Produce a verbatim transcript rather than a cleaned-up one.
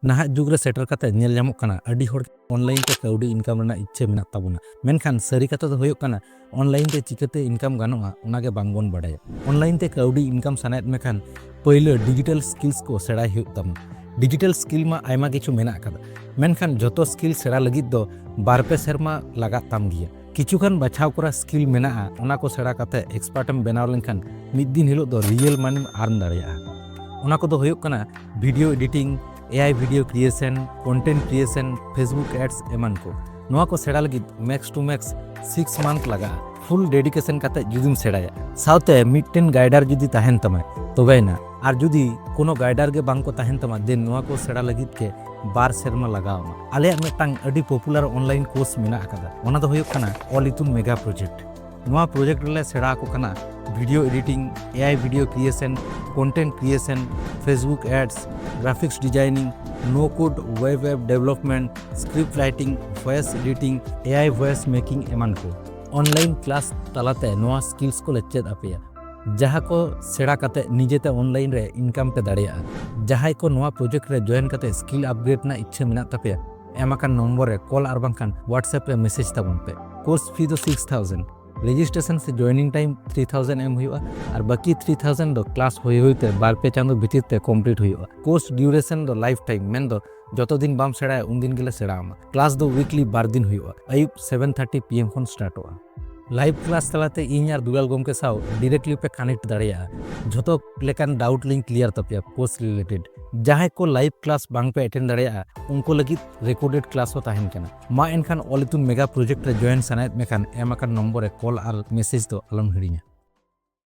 ᱱᱟᱦᱟᱜ ᱡᱩᱜᱽ ᱨᱮ ᱥᱮᱴᱮᱨ ᱠᱟᱛᱮ ᱧᱮᱞ ᱧᱟᱢᱚᱜ ᱠᱟᱱᱟ, ᱟᱹᱰᱤ ᱦᱚᱲ ᱚᱱᱞᱟᱭᱤᱱ ᱛᱮ ᱠᱟᱹᱣᱰᱤ ᱤᱱᱠᱟᱢ ᱨᱮᱱᱟᱜ ᱤᱪᱪᱷᱟᱹ ᱢᱮᱱᱟᱜ ᱛᱟᱵᱚᱱᱟ, ᱢᱮᱱᱠᱷᱟᱱ ᱥᱟᱹᱨᱤ ᱠᱟᱛᱷᱟ ᱫᱚ ᱦᱩᱭᱩᱜ ᱠᱟᱱᱟ, ᱚᱱᱞᱟᱭᱤᱱ ᱛᱮ ᱪᱤᱠᱟᱹᱛᱮ ᱤᱱᱠᱟᱢ ᱜᱟᱱᱚᱜᱼᱟ, ᱚᱱᱟ ᱜᱮ ᱵᱟᱝ ᱵᱚᱱ ᱵᱟᱲᱟᱭᱟ᱾ ᱚᱱᱞᱟᱭᱤᱱ ᱛᱮ ᱠᱟᱹᱣᱰᱤ ᱤᱱᱠᱟᱢ ᱥᱟᱱᱟᱭᱮᱫ ᱢᱮᱠᱷᱟᱱ ᱯᱟᱹᱭᱞᱟᱹ ᱰᱤᱡᱤᱴᱟᱞ ᱥᱠᱤᱞᱥ ᱠᱚ ᱥᱮᱬᱟᱭ ᱦᱩᱭᱩᱜ ᱛᱟᱢᱟ᱾ ᱰᱤᱡᱤᱴᱟᱞ ᱥᱠᱤᱞ ᱢᱟ ᱟᱭᱢᱟ ᱠᱤᱪᱷᱩ ᱢᱮᱱᱟᱜ ᱟᱠᱟᱫᱟ, ᱢᱮᱱᱠᱷᱟᱱ ᱡᱚᱛᱚ ᱥᱠᱤᱞ ᱥᱮᱬᱟ ᱞᱟᱹᱜᱤᱫ ᱫᱚ ᱵᱟᱨ ᱯᱮ ᱥᱮᱨᱢᱟ ᱞᱟᱜᱟᱜ ᱛᱟᱢ ᱜᱮᱭᱟ᱾ ᱠᱤᱪᱷᱩ ᱜᱟᱱ ᱵᱟᱪᱷᱟᱣ ᱠᱚᱨᱟ ᱥᱠᱤᱞ ᱢᱮᱱᱟᱜᱼᱟ, ᱚᱱᱟ ᱠᱚ ᱥᱮᱬᱟ ᱠᱟᱛᱮ ᱮᱠᱥᱯᱟᱨᱴ ᱮᱢ ᱵᱮᱱᱟᱣ ᱞᱮᱱᱠᱷᱟᱱ ᱢᱤᱫ ᱫᱤᱱ ᱦᱤᱞᱳᱜ ᱫᱚ ᱨᱤᱭᱮᱞ ᱢᱟᱱᱤᱢ ᱟᱨᱱ ᱫᱟᱲᱮᱭᱟᱜᱼᱟ᱾ ᱚᱱᱟ ᱠᱚᱫᱚ ᱦᱩᱭᱩᱜ ᱠᱟᱱᱟ video editing, A I video creation, content creation, Facebook ads ᱮᱢᱟᱱ ᱠᱚ᱾ ᱱᱚᱣᱟ ᱠᱚ ᱥᱮᱬᱟ ᱞᱟᱹᱜᱤᱫ ᱢᱮᱠᱥ ᱴᱩ ᱢᱮᱠᱥ ᱥᱤᱠᱥ ᱢᱟᱱᱛᱷ ᱞᱟᱜᱟᱜᱼᱟ, ᱯᱷᱩᱞ ᱰᱮᱰᱤᱠᱮᱥᱚᱱ ᱠᱟᱛᱮ ᱡᱩᱫᱤᱢ ᱥᱮᱬᱟᱭᱟ᱾ ᱥᱟᱶᱛᱮ ᱢᱤᱫᱴᱮᱱ ᱜᱟᱭᱰᱟᱨ ᱡᱩᱫᱤ ᱛᱟᱦᱮᱱ ᱛᱟᱢᱟᱭ, ᱛᱚᱵᱮᱭᱮᱱᱟ᱾ ᱟᱨ ᱡᱩᱫᱤ ᱠᱳᱱᱳ ᱜᱟᱭᱰᱟᱨ ᱜᱮ ᱵᱟᱝ ᱠᱚ ᱛᱟᱦᱮᱱ ᱛᱟᱢᱟ, ᱫᱮᱱ ᱱᱚᱣᱟ ᱠᱚ ᱥᱮᱬᱟ ᱞᱟᱹᱜᱤᱫ ᱜᱮ ᱵᱟᱨ ᱥᱮᱨᱢᱟ ᱞᱟᱜᱟᱣ ᱟᱢᱟ᱾ ᱟᱞᱮᱭᱟᱜ ᱢᱤᱫᱴᱟᱝ ᱟᱹᱰᱤ ᱯᱚᱯᱩᱞᱟᱨ ᱚᱱᱞᱟᱭᱤᱱ ᱠᱳᱨᱥ ᱢᱮᱱᱟᱜ ᱟᱠᱟᱫᱟ, ᱚᱱᱟ ᱫᱚ ᱦᱩᱭᱩᱜ ᱠᱟᱱᱟ ᱚᱞ ᱤᱛᱩᱱ ᱢᱮᱜᱟ ᱯᱨᱚᱡᱮᱠᱴ᱾ ᱱᱚᱣᱟ ᱯᱨᱚᱡᱮᱠᱴ ᱨᱮᱞᱮ ᱥᱮᱬᱟ ᱟᱠᱚ ᱠᱟᱱᱟ video editing, A I video creation, content creation, Facebook ads, graphics designing, no code web app development, script writing, voice editing, A I voice making ᱮᱢᱟᱱ ᱠᱚ᱾ ᱚᱱᱞᱟᱭᱤᱱ ᱠᱞᱟᱥ ᱛᱟᱞᱟᱛᱮ ᱱᱚᱣᱟ ᱥᱠᱤᱞᱥ ᱠᱚᱞᱮ ᱪᱮᱫ ᱟᱯᱮᱭᱟ᱾ ᱡᱟᱦᱟᱸ ᱠᱚ ᱥᱮᱬᱟ ᱠᱟᱛᱮ ᱱᱤᱡᱮᱛᱮ ᱚᱱᱞᱟᱭᱤᱱ ᱨᱮ ᱤᱱᱠᱟᱢ ᱯᱮ ᱫᱟᱲᱮᱭᱟᱜᱼᱟ᱾ ᱡᱟᱦᱟᱸᱭ ᱠᱚ ᱱᱚᱣᱟ ᱯᱨᱚᱡᱮᱠᱴ ᱨᱮ ᱡᱚᱭᱮᱱ ᱠᱟᱛᱮ ᱥᱠᱤᱞ ᱟᱯᱜᱨᱮᱰ ᱨᱮᱱᱟᱜ ᱤᱪᱪᱷᱟᱹ ᱢᱮᱱᱟᱜ ᱛᱟᱯᱮᱭᱟ, ᱮᱢ ᱟᱠᱟᱱ ᱱᱚᱢᱵᱚᱨ ᱨᱮ ᱠᱚᱞ ᱟᱨ ᱵᱟᱝᱠᱷᱟᱱ WhatsApp ᱨᱮ ᱢᱮᱥᱮᱡᱽ ᱛᱟᱵᱚᱱ ᱯᱮ᱾ ᱠᱳᱨᱥ ᱯᱷᱤ ᱫᱚ ᱥᱤᱠᱥ ᱛᱷᱟᱣᱡᱮᱱᱰ᱾ ᱨᱮᱡᱤᱥᱴᱨᱮᱥᱚᱱ ᱥᱮ ᱡᱚᱭᱮᱱᱤᱝ ᱴᱟᱭᱤᱢ ᱛᱷᱨᱤ ᱛᱷᱟᱣᱡᱮᱱᱰ ᱮᱢ ᱦᱩᱭᱩᱜᱼᱟ, ᱟᱨ ᱵᱟᱹᱠᱤ ᱛᱷᱨᱤ ᱛᱷᱟᱣᱡᱮᱱᱰ ᱫᱚ ᱠᱞᱟᱥ ᱦᱩᱭ ᱦᱩᱭᱛᱮ ᱵᱟᱨ ᱯᱮ ᱪᱟᱸᱫᱚ ᱵᱷᱤᱛᱤᱨ ᱛᱮ ᱠᱚᱢᱯᱞᱤᱴ ᱦᱩᱭᱩᱜᱼᱟ᱾ ᱠᱳᱨᱥ ᱰᱤᱭᱩᱨᱮᱥᱚᱱ ᱫᱚ ᱞᱟᱭᱤᱯᱷ ᱴᱟᱭᱤᱢ, ᱢᱮᱱᱫᱚ ᱡᱚᱛᱚ ᱫᱤᱱ ᱵᱟᱢ ᱥᱮᱬᱟᱭᱟ, ᱩᱱᱫᱤᱱ ᱜᱮᱞᱮ ᱥᱮᱬᱟ ᱟᱢᱟ᱾ ᱠᱞᱟᱥ ᱫᱚ ᱣᱤᱠᱞᱤ ᱵᱟᱨ ᱫᱤᱱ ᱦᱩᱭᱩᱜᱼᱟ, ᱟᱹᱭᱩᱵ ᱥᱮᱵᱷᱮᱱ ᱛᱷᱟᱨᱴᱤ ᱯᱤ ᱮᱢ ᱠᱷᱚᱱ ᱥᱴᱟᱨᱴᱚᱜᱼᱟ᱾ ᱞᱟᱭᱤᱵᱷ ᱠᱞᱟᱥ ᱛᱟᱞᱟᱛᱮ ᱤᱧ ᱟᱨ ᱫᱩᱞᱟᱞ ᱜᱚᱢᱠᱮ ᱥᱟᱶ ᱰᱤᱨᱮᱠᱴᱞᱤ ᱯᱮ ᱠᱟᱱᱮᱠᱴ ᱫᱟᱲᱮᱭᱟᱜᱼᱟ᱾ ᱡᱷᱚᱛᱚ ᱞᱮᱠᱟᱱ ᱰᱟᱣᱩᱴ ᱞᱤᱧ ᱠᱞᱤᱭᱟᱨ ᱛᱟᱯᱮᱭᱟ ᱠᱳᱨᱥ ᱨᱤᱞᱮᱴᱮᱰ᱾ ᱡᱟᱦᱟᱸᱭ ᱠᱚ ᱞᱟᱭᱤᱵᱷ ᱠᱞᱟᱥ ᱵᱟᱝ ᱯᱮ ᱮᱴᱮᱱᱰ ᱫᱟᱲᱮᱭᱟᱜᱼᱟ, ᱩᱱᱠᱩ ᱞᱟᱹᱜᱤᱫ ᱨᱮᱠᱚᱨᱰᱮᱰ ᱠᱞᱟᱥ ᱦᱚᱸ ᱛᱟᱦᱮᱱ ᱠᱟᱱᱟ᱾ ᱢᱟ ᱮᱱᱠᱷᱟᱱ ᱚᱞ ᱤᱛᱩᱱ ᱢᱮᱜᱟ ᱯᱨᱚᱡᱮᱠᱴ ᱨᱮ ᱡᱚᱭᱮᱱ ᱥᱟᱱᱟᱭᱮᱫ ᱢᱮᱠᱷᱟᱱ ᱮᱢ ᱟᱠᱟᱱ ᱱᱚᱢᱵᱚᱨ ᱨᱮ ᱠᱚᱞ ᱟᱨ ᱢᱮᱥᱮᱡᱽ ᱫᱚ ᱟᱞᱚᱢ ᱦᱤᱲᱤᱧᱟ᱾